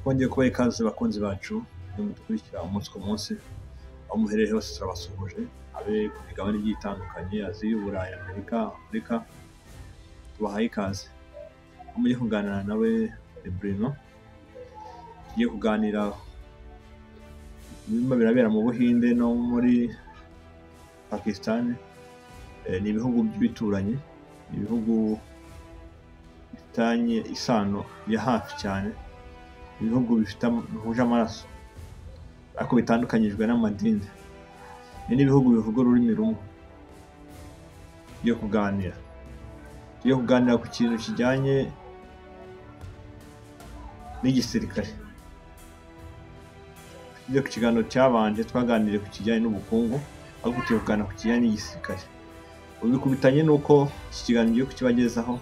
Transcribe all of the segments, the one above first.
Twongeye kubaha ikaze bakunzi bacu, mudukurikira umunsi ku munsi, aho muherereye hose turabasuhuje, abe ku migabane igiye itandukanye, Aziya, Uburayi, Amerika, Afurika, tubahaye ikaze. Aho mugiye kuganira nawe ni Bruno, tugiye kuganira ibirimo birabera mu Buhinde no muri Pakistan, ni ibihugu by'ibituranyi, ni ibihugu bifitanye isano ya hafi cyane, ibihugu bihuje amaraso ariko bitandukanyijwe n'amadini, ni n'ibihugu bivuga ururimi rumwe. Tugiye kuganira ku kintu kijyanye n'igisirikare. Tugiye ku kiganiro cyabanje twaganiriye ku kijyanye n'ubukungu, ariko tugiye kuganira ku kijyanye n'igisirikare. Ubu bikubitanye n'uko iki kiganiro ngiye kukibagezaho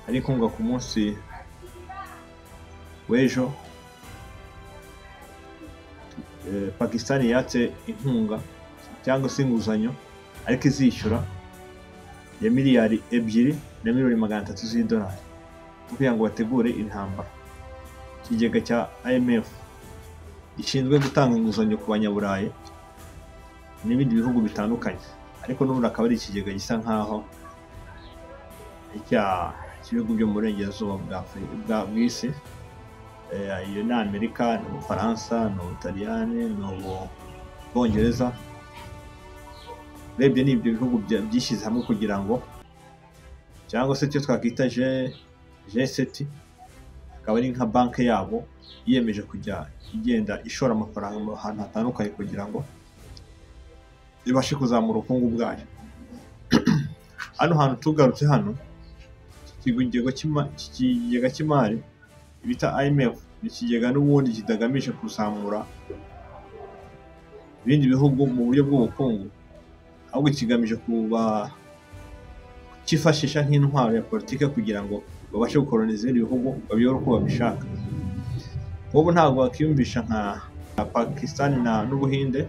ari inkunga ku munsi w'ejo Pakistan yatse inkunga cyangwa se inguzanyo ariko izishyura ya 2,3 miliyari z'idolari kugira ngo bategure intambara. Ikigega cya IMF gishinzwe gutanga inguzanyo ku banyaburayi n'ibindi bihugu bitandukanye, ariko n'ubundi akaba ari ikigega gisa nkaho cy'ibihugu byo mu burengerazuba bw'isi. Iyo ni Amerika, ni Ubufaransa, ni Ubutaliyani, ni Ubwongereza. Urebye ni ibyo bihugu byishyize hamwe kugira ngo, cyangwa se icyo twakwita G7, akaba ari nka banki yabo yiyemeje kujya igenda ishora amafaranga mu hantu hatandukanye kugira ngo ibashe kuzamura ubukungu bwayo. Hano hantu tugarutse hano, iki kigega cy'imari bita IMF ni ikigega n'ubundi kitagamije kuzamura ibindi bihugu mu buryo bw'ubukungu, ahubwo kigamije kuba cyifashisha nk'intwaro ya politiki kugira ngo babashe gukoloniza ibindi bihugu, babiyobore uko babishaka. Nk'ubu ntabwo wakiyumvisha nka Pakistan n'Ubuhinde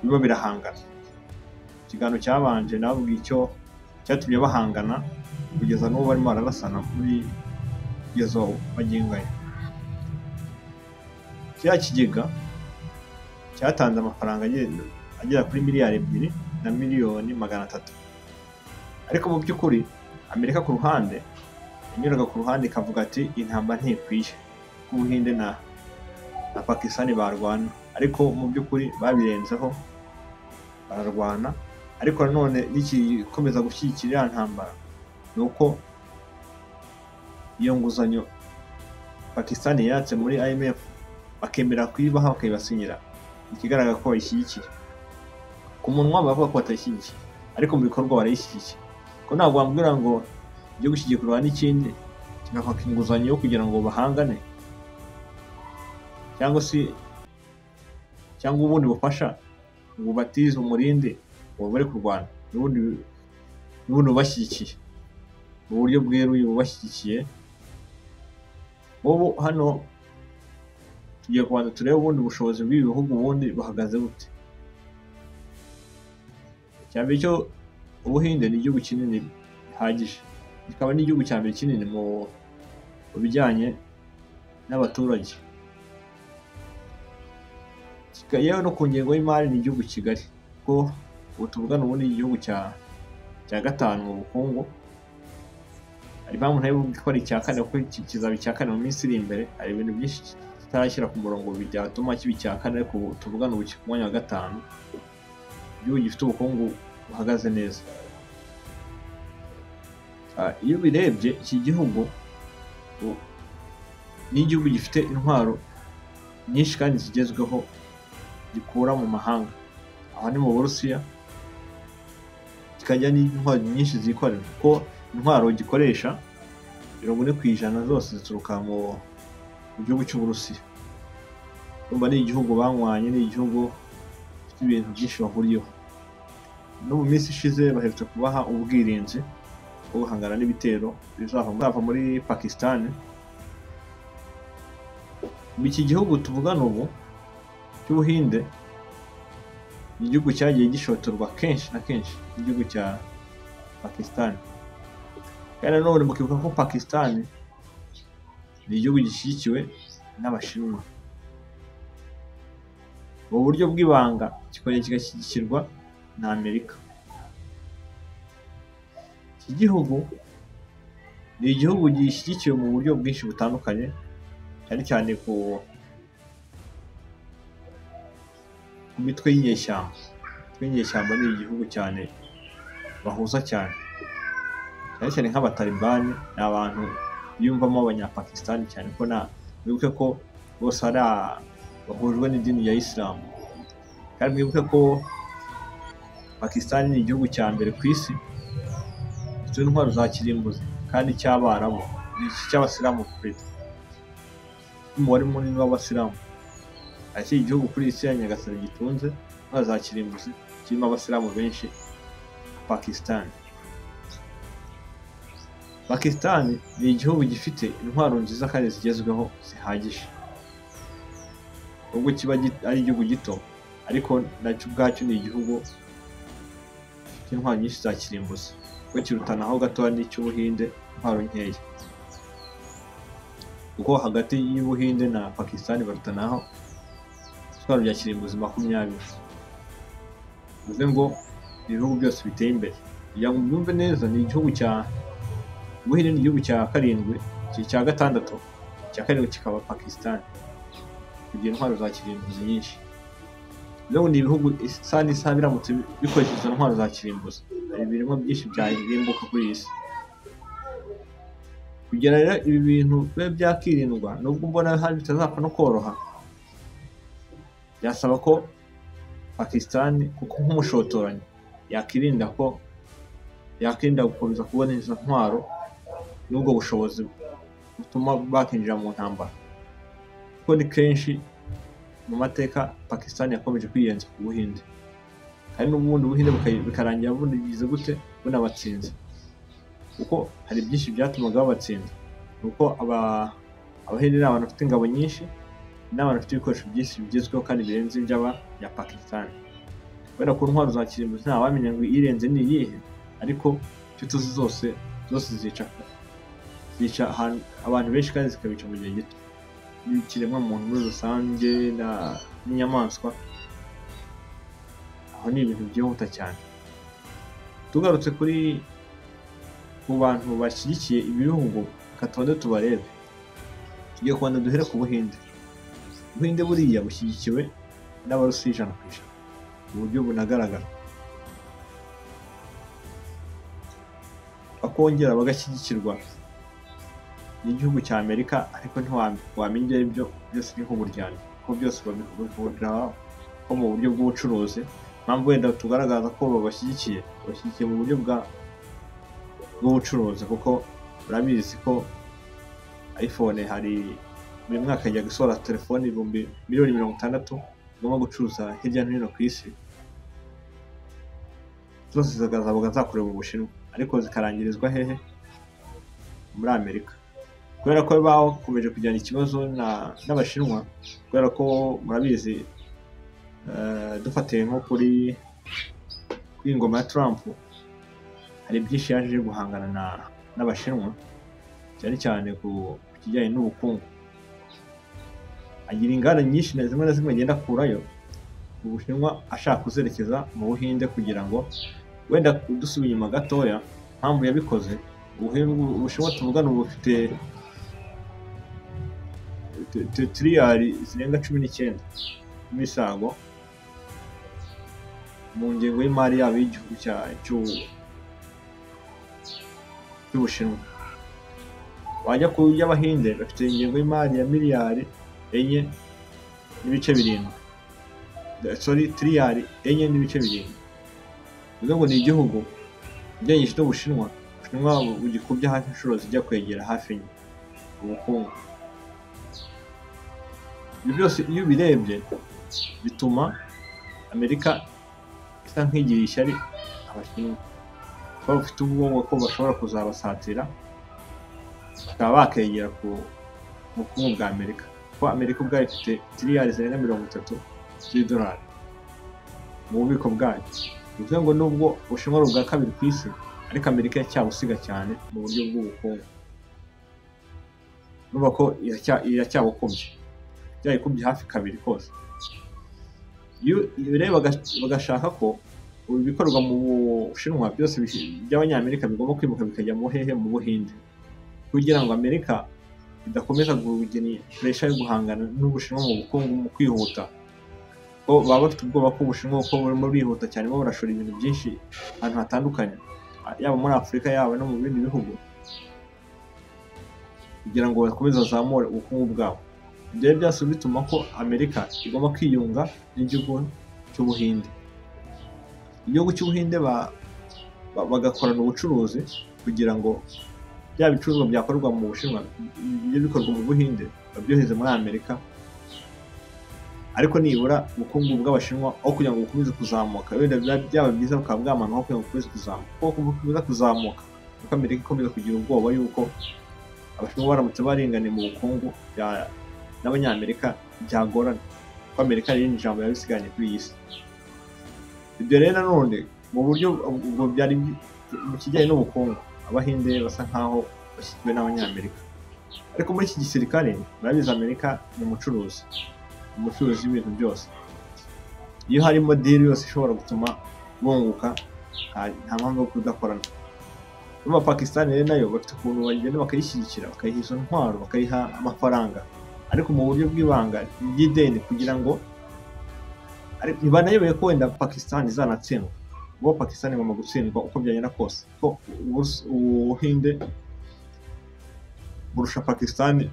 biba birahangana. Ikiganiro cyabanje nababwiye icyo cyatumye bahangana kugeza n'ubu barimo bararasana muri kugeza magingo aya. Kiriya kigega cyatanze amafaranga agera kuri 2,3 miliyari, ariko mu by'ukuri Amerika ku ruhande yanyuraga ku ruhande ikavuga ati intambara ntikwiye ko Ubuhinde na Pakistan barwana, ariko mu by'ukuri babirenzeho bararwana. Ariko nanone n'ikikomeza gushyigikira iriya ntambara ni uko iyo nguzanyo Pakistan yatse muri IMF bakemera kuyibaha, bakayibasinyira, ikigaragara ko bayishyigikiye. Ku munwa bavuga ko batayishyigikiye, ariko mu bikorwa barayishyigikiye, ko ntabwo wambwira ngo igihugu kigiye kurwana n'ikindi kikakwaka inguzanyo yo kugira ngo bahangane, cyangwa se cyangwa ubundi bufasha ngo batize umurindi ngo bari kurwana, n'ubundi bubashyigikiye mu buryo bweruye, bubashyigikiye. Ubu hano tugiye kubanza turebe ubundi bushobozi bw'ibi bihugu ubundi buhagaze bute. Icya mbere cyo, Ubuhinde ni igihugu kinini bihagije, kikaba n'igihugu cya mbere kinini mu bijyanye n'abaturage, yewe no ku ngengo y'imari ni igihugu kigari, kuko ubu tuvugana ubundi ni igihugu cya gatanu mu bukungu. Hari impamvu ntari buvuge ko ari icya kane, kuko kizaba icya kane mu minsi iri imbere. Hari ibintu byinshi kitarashyira ku murongo byatuma kiba icya kane, ariko ubu tuvugana ubu kiri ku mwanya wa gatanu, igihugu gifite ubukungu buhagaze neza. Iyo ubirebye, iki gihugu ni igihugu gifite intwaro nyinshi kandi zigezweho gikura mu mahanga, aho ni mu Burusiya, kikajya n'intwaro nyinshi zikorera, kuko intwaro gikoresha 40% zose zituruka mu gihugu cy'Uburusiya. Urumva ni igihugu banywanye, ni igihugu gifite ibintu byinshi bahuriyeho. No mu minsi ishize baherutse kubaha ubwirinzi bwo guhangana n'ibitero bizava muri Pakistan. Iki gihugu tuvugana ubu cy'Ubuhinde ni igihugu cyagiye gishotorwa kenshi na kenshi n'igihugu cya Pakistan. Kandi nanone mukibuka ko Pakistan Ni igihugu gishyigikiwe n'Abashinwa mu buryo bw'ibanga, kikongera kigashyigikirwa na Amerika. Iki gihugu ni igihugu gishyigikiwe mu buryo bwinshi butandukanye, cyane cyane ku mitwe y'inyeshyamba. Imitwe y'inyeshyamba ni igihugu cyane bahuza cyane, cyane cyane nk'Abatalibani, ni abantu biyumvamo Abanyapakisitani cyane ko mwibuke ko bose ari bahujwe n'idini ya Isilamu, kandi mwibuke ko Pakisitani ni igihugu cya mbere ku isi gifite intwaro za kirimbuzi kandi cy'Abarabu, ni icy'Abasilamu perezida, umubare munini w'Abasilamu. Iki igihugu kuri iyi si ya Nyagasani gitunze intwaro za kirimbuzi kirimo Abasilamu benshi, Pakisitani. Pakisitani ni igihugu gifite intwaro nziza kandi zigezweho zihagije, nubwo kiba ari igihugu gito, ariko nacyo ubwacyo ni igihugu gifite intwaro nyinshi za kirimbuzi, kuko kirutanaho gatoya n'icy'Ubuhinde intwaro nkeya, kuko hagati y'Ubuhinde na Pakisitani barutanaho ibitwaro bya kirimbuzi 20. Bivuze ngo ibihugu byose biteye imbere. Kugira ngo mubyumve neza, ni igihugu cya Ubuhinde ni igihugu cya karindwi, cya gatandatu, cya karindwi kikaba Pakisitani, kugira intwaro za kirimbuzi nyinshi. Bivuze ngo ni ibihugu isaha n'isaha biramutse bikoresheje izo ntwaro za kirimbuzi, hari ibiremwa byinshi byarimbuka kuri iyi si. Kugira rero ibi bintu bibe byakirindwa, nubwo mbona hari bitazapfa no koroha, byasaba ko Pakisitani kuko nk'umushotoranyi yakirinda ko yakirinda gukomeza kubona izo ntwaro n'ubwo bushobozi butuma bakinjira mu ntambara, kuko ni kenshi mu mateka Pakisitani yakomeje kwiyenza ku Buhinde, kandi n'ubundi Ubuhinde bikarangira bugize gute bunabatsinze, kuko hari byinshi byatumaga babatsinda. Nuko Abahinde ni abantu bafite ingabo nyinshi, n'abantu bafite ibikoresho byinshi bigezweho kandi birenze iby'Abanyapakisitani. Kubera ko intwaro za kirimbuzi ntawamenya ngo irenze ni iyihe, ariko icyo tuzi zose zica abantu benshi kandi zikabica mu gihe gito. N'ikiremwamuntu muri rusange n'inyamaswa, aho ni ibintu byihuta cyane. Tugarutse kuri ku bantu bashyigikiye ibihugu, reka tubanze tubarebe. Tugiye kubanza duhere ku Buhinde. Ubuhinde buriya bushyigikiwe n'Abarusiya 100% mu buryo bunagaragara, bakongera bagashyigikirwa n'igihugu cya Amerika, ariko ntiwamenya ibyo ari byo byose, ni nk'uburyarya, kuko byose babihuriraho ko mu buryo bw'ubucuruzi. Impamvu wenda tugaragaza ko babashyigikiye, babashyigikiye mu buryo bw'ubucuruzi, kuko urabizi ko iPhone hari buri mwaka ijya gusohora telefoni 60,000,000 zigomba gucuruza hirya no hino ku isi, zose zikazabaga zakorewe mu Bushinwa, ariko zikarangirizwa hehe? Muri Amerika. Kubera ko bakomeje kugirana ikibazo n'Abashinwa, kubera ko murabizi dufatiye nko kuri ingoma ya Trump, hari byinshi yaje guhangana n'Abashinwa, cyane cyane ku kijyanye n'ubukungu. Agira inganda nyinshi na zimwe na zimwe agenda akurayo mu Bushinwa ashaka kuzerekeza mu Buhinde, kugira ngo wenda dusubiye inyuma gatoya, impamvu yabikoze, Ubushinwa tuvugana ubu bufite tiriyari zirenga 19 n'imisago mu ngengo y'imari yabo y'igihugu cy'Ubushinwa. Wajya ku y'Abahinde bafite ingengo y'imari ya miliyari 4.7, sorry, tiriyari 4.7. Bivuze ngo ni igihugu ugereranyije n'Ubushinwa, Ubushinwa bugikubye hafi inshuro zijya kwegera hafi enye ubukungu. Ibyo byose iyo ubirebye bituma Amerika isa nk'igiriye ishyari Abashinwa, kuko bafite ubwoba ko bashobora kuzabasatira bakaba bakegera ku bukungu bwa Amerika, kuko Amerika ubwayo ifite tiriyari zirenga 30 z'idolari mu bubiko bwayo. Bivuze ngo nubwo Ubushinwa ari ubwa kabiri ku isi, ariko Amerika iracyabusiga cyane mu buryo bw'ubukungu. Urumva ko iracyabukubye, byayikubye hafi kabiri kose. Iyo rero bagashaka ko ibikorwa mu Bushinwa byose by'Abanyamerika bigomba kwimuka bikajya mu hehe, mu Buhinde, kugira ngo Amerika idakomeza kugira pressure yo guhangana n'Ubushinwa mu bukungu mu kwihuta. Ko baba bafite ubwoba ko Ubushinwa ko burimo burihuta cyane, bo barashora ibintu byinshi ahantu hatandukanye, yaba muri Afurika yaba no mu bindi bihugu, kugira ngo bakomeze bazamure ubukungu bwabo. Ibyo rero byose bituma ko Amerika igomba kwiyunga n'igihugu cy'Ubuhinde. Igihugu cy'Ubuhinde bagakorana ubucuruzi kugira ngo bya bicuruzwa byakorwa mu Bushinwa bijye bikorwa mu Buhinde, babyohereze muri Amerika, ariko nibura ubukungu bw'Abashinwa aho kugira ngo bukomeze kuzamuka, wenda byaba byiza bukaba bwamanuka aho kugira ngo bukomeze kuzamuka. Kuko bukomeza kuzamuka, kuko Amerika ikomeza kugira ubwoba yuko Abashinwa baramutse baringaniye mu bukungu n'Abanyamerika byagorana, kuko Amerika ari irindi jambo yabisigaranye kuri iyi si. Ibyo rero nanone mu buryo ubwo byari mu kijyanye n'ubukungu, Abahinde basa nkaho bashyigikiwe n'Abanyamerika. Ariko muri iki gisirikare murabizi Amerika ni umucuruzi, umucuruzi w'ibintu byose. Iyo harimo deal yose ishobora gutuma bunguka, nta mpamvu yo kudakorana. Urumva Pakistan rero nayo bafite ukuntu bagenda bakayishyigikira, bakayiha izo ntwaro, bakayiha amafaranga, ariko mu buryo bw'ibanga ry'ideni, kugira ngo ntibanayobewe ko wenda Pakistan izanatsindwa. Ubwo Pakistan igomba gutsindwa uko byagenda kose, ko Ubuhinde burusha Pakistan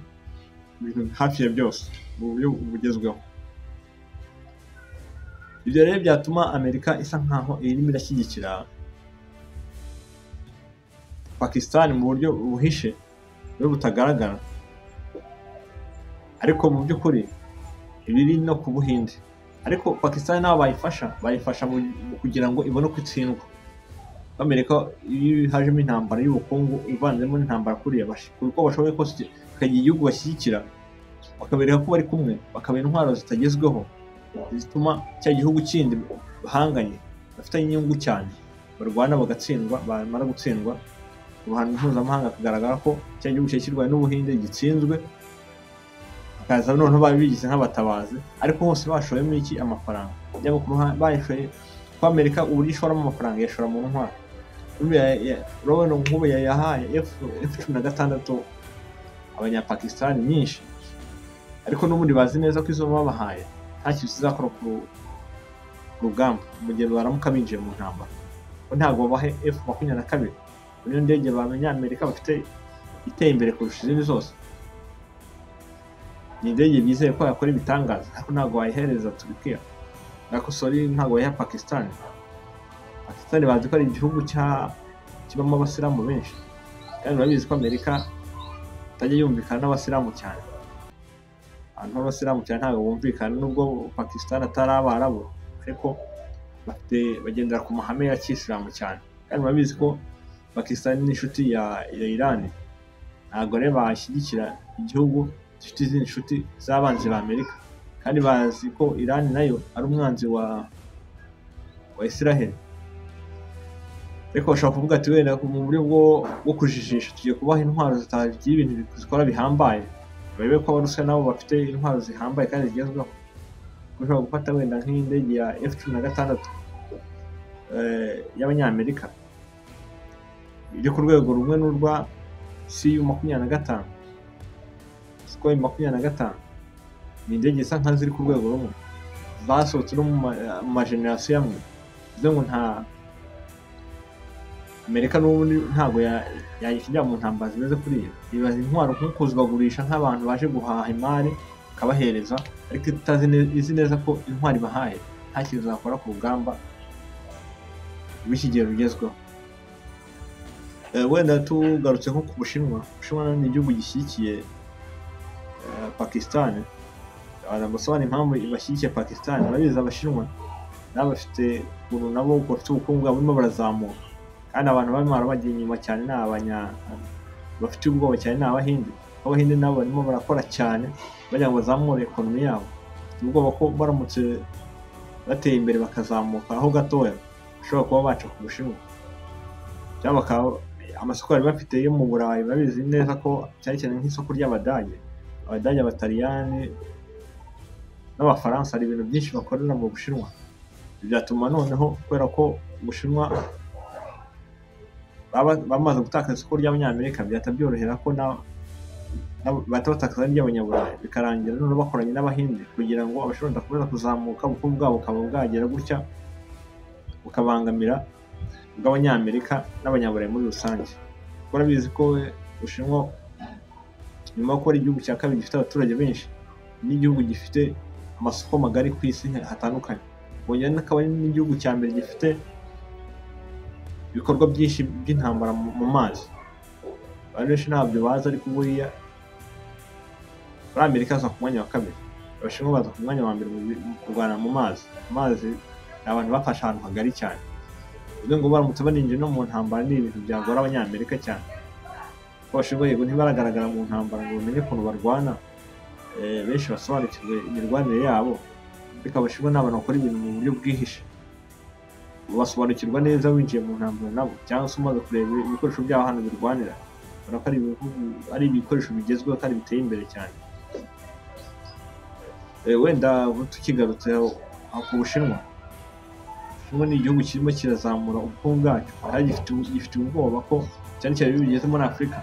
ibintu hafi ya byose mu buryo bugezweho. Ibyo rero byatuma Amerika isa nkaho irimo irashyigikira Pakistan mu buryo buhishe, buryo butagaragara, ariko mu by'ukuri ibiri no ku Buhinde. Ariko Pakistan nabo bayifasha mu kugira ngo ibone uko itsindwa. Amerika iyo hajemo intambara y'ubukungu ivanzemo n'intambara kuriya, uko bashoboye kose bakagira igihugu bashyigikira, bakabereka ko bari kumwe, bakaba intwaro zitagezweho zituma cya gihugu kindi bahanganye bafitanye inyungu cyane, barwana bagatsindwa, bamara gutsindwa uruhando mpuzamahanga akagaragara ko cya gihugu cyari kirwaye n'Ubuhinde gitsinzwe, bakaza noneho babigize nk'abatabazi, ariko hose bashoyemo iki? Amafaranga. Yaba ku ruhande bayishoye ko Amerika uburyo ishoramo amafaranga yashora mu ntwaro. Urabona nk'ubu yahaye F-16 Abanyapakistan nyinshi, ariko n'ubundi bazi neza ko izo babahaye nta kintu zizakora ku rugamba mu gihe baramuka binjiye mu ntambara. Ko ntabwo babahe F-22, niyo ndege b'Abanyamerika bafite iteye imbere kurusha izindi zose. Ni indege bizeye ko yakora ibitangaza, ariko ntabwo wayihereza Turukiya, ariko sorry ntabwo wayiha Pakistan. Pakistan bazi ko ari igihugu kibamo abasilamu benshi, kandi urabizi ko Amerika itajya yumvikana n'abasilamu cyane. Abantu b'abasilamu cyane ntabwo bumvikana, nubwo Pakistan atari abarabu, ariko bafite bagendera ku mahame ya kisilamu cyane. Kandi urabizi ko Pakistan ni inshuti ya Iran, ntabwo rero bashyigikira igihugu gifite izindi nshuti z'abanzi ba Amerika, kandi bazi ko Iran nayo ari umwanzi wa Israel. Ariko bashobora kuvuga ati wenda mu buryo bwo kujijisha tugiye kubaha intwaro zitagira ibintu zikora bihambaye, barebe ko Abarusiya nabo bafite intwaro zihambaye kandi zigezweho. Ushobora gufata wenda nk'indege ya F-16 y'Abanyamerika iri ku rwego rumwe n'urwa Su-25, Sukhoi 25, ni indege isa nka ziri ku rwego rumwe, zasohotse no mu majenerasiyo amwe. Bivuze ngo nta Amerika n'ubundi ntabwo yayishyira mu ntambara zimeze kuriya. Ibaza intwaro nko kuzibagurisha nk'abantu baje guhaha imari ikabahereza, ariko izi neza ko intwaro ibahaye nta kintu zakora ku rugamba rw'iki gihe rugezweho. Wenda tugarutse nko ku Bushinwa, Ubushinwa ni igihugu gishyigikiye Pakistan. Basobanura impamvu bashyigikiye Pakistan. Murabizi Abashinwa nabo bafite ukuntu nabo bafite ubukungu bwabo burimo burazamuka, kandi abantu barimo barabagiye inyuma cyane ni bafite ubwoba cyane ni Abahinde. Abahinde nabo barimo barakora cyane bagira ngo bazamure ekonomi yabo. Bafite ubwoba ko baramutse bateye imbere bakazamuka aho gatoya, bashobora kuba baca ku Bushinwa, cyangwa bakaba Amasoko bari bafite yo mu Burayi babizi neza ko cyane cyane nk'isoko ry'Abadage, Abadage, Abataliyani n'Abafaransa hari ibintu byinshi bakorera mu Bushinwa. Byatuma noneho kubera ko Ubushinwa bamaze gutakaza isoko ry'Abanyamerika, byahita byorohera ko bahita batakaza n'iry'Abanyaburayi, bikarangira noneho bakoranye n'Abahinde kugira ngo Abashinwa badakomeza kuzamuka, ubukungu bwabo bukaba bwagera gutya bukabangamira ubw'Abanyamerika n'Abanyaburayi muri rusange. Kuko urabizi ko Ubushinwa nyuma yo kuba ari igihugu cya kabiri gifite abaturage benshi, n'igihugu gifite amasoko magari ku isi hatandukanye, bongera akaba ari n'igihugu cya mbere gifite ibikorwa byinshi by'intambara mu mazi. Abantu benshi ntabyo bazi, ariko buriya muri Amerika haza ku mwanya wa kabiri, Abashinwa baza ku mwanya wa mbere mu kurwana mu mazi. Amazi ni abantu bafashe ahantu hagari cyane, bivuze ngo baramutse baninjiye no mu ntambara ni ibintu byagora Abanyamerika cyane. Kuko Abashinwa yego ntibaragaragara mu ntambara ngo bamenye ukuntu barwana, benshi basobanukirwe imirwanire yabo, ariko Abashinwa ni abantu bakora ibintu mu buryo bwihishe, basobanukirwa neza winjiye mu ntambara nabo, cyangwa se umaze kureba ibikoresho byabo hano birwanira, ubona ko ari ibikoresho bigezweho kandi biteye imbere cyane. Wenda tukigarutse ku Bushinwa, Ubushinwa ni igihugu kirimo kirazamura ubukungu bwacyo, kandi gifite ubwoba ko cyane cyane iyo bigeze muri Afurika,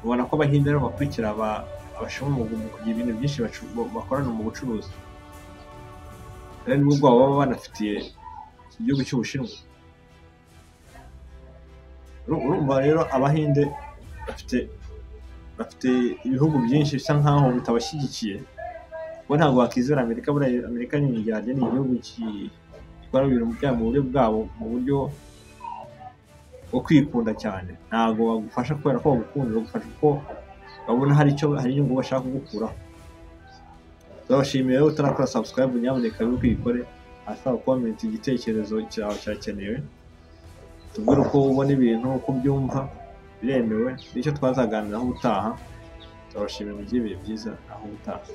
ubona ko Abahinde aribo bakurikira Abashinwa mu kugira ibintu byinshi bakorana mu bucuruzi. Rero nibwo bwoba baba banafitiye igihugu cy'Ubushinwa. Urumva rero Abahinde bafite ibihugu byinshi bisa nkaho bitabashyigikiye, kuko ntabwo wakizera Amerika. Buriya Amerika ni indyarya, ni igihugu gikora ibintu byabo mu buryo bwabo, mu buryo bwo kwikunda cyane. Ntabwo bagufasha kubera ko bagukunda, bagufasha kuko babona hari inyungu bashaka kugukuraho. Turabashimiye rero, utarakora subscribe nyamuneka wibuke uyikore, hasi aho comment igitekerezo cyawe cyakenewe, tubwire uko ubona ibintu, uko ubyumva, biremewe, nicyo twazaganiraho ubutaha. Turabashimiye, mugire ibihe byiza aho ubutaha.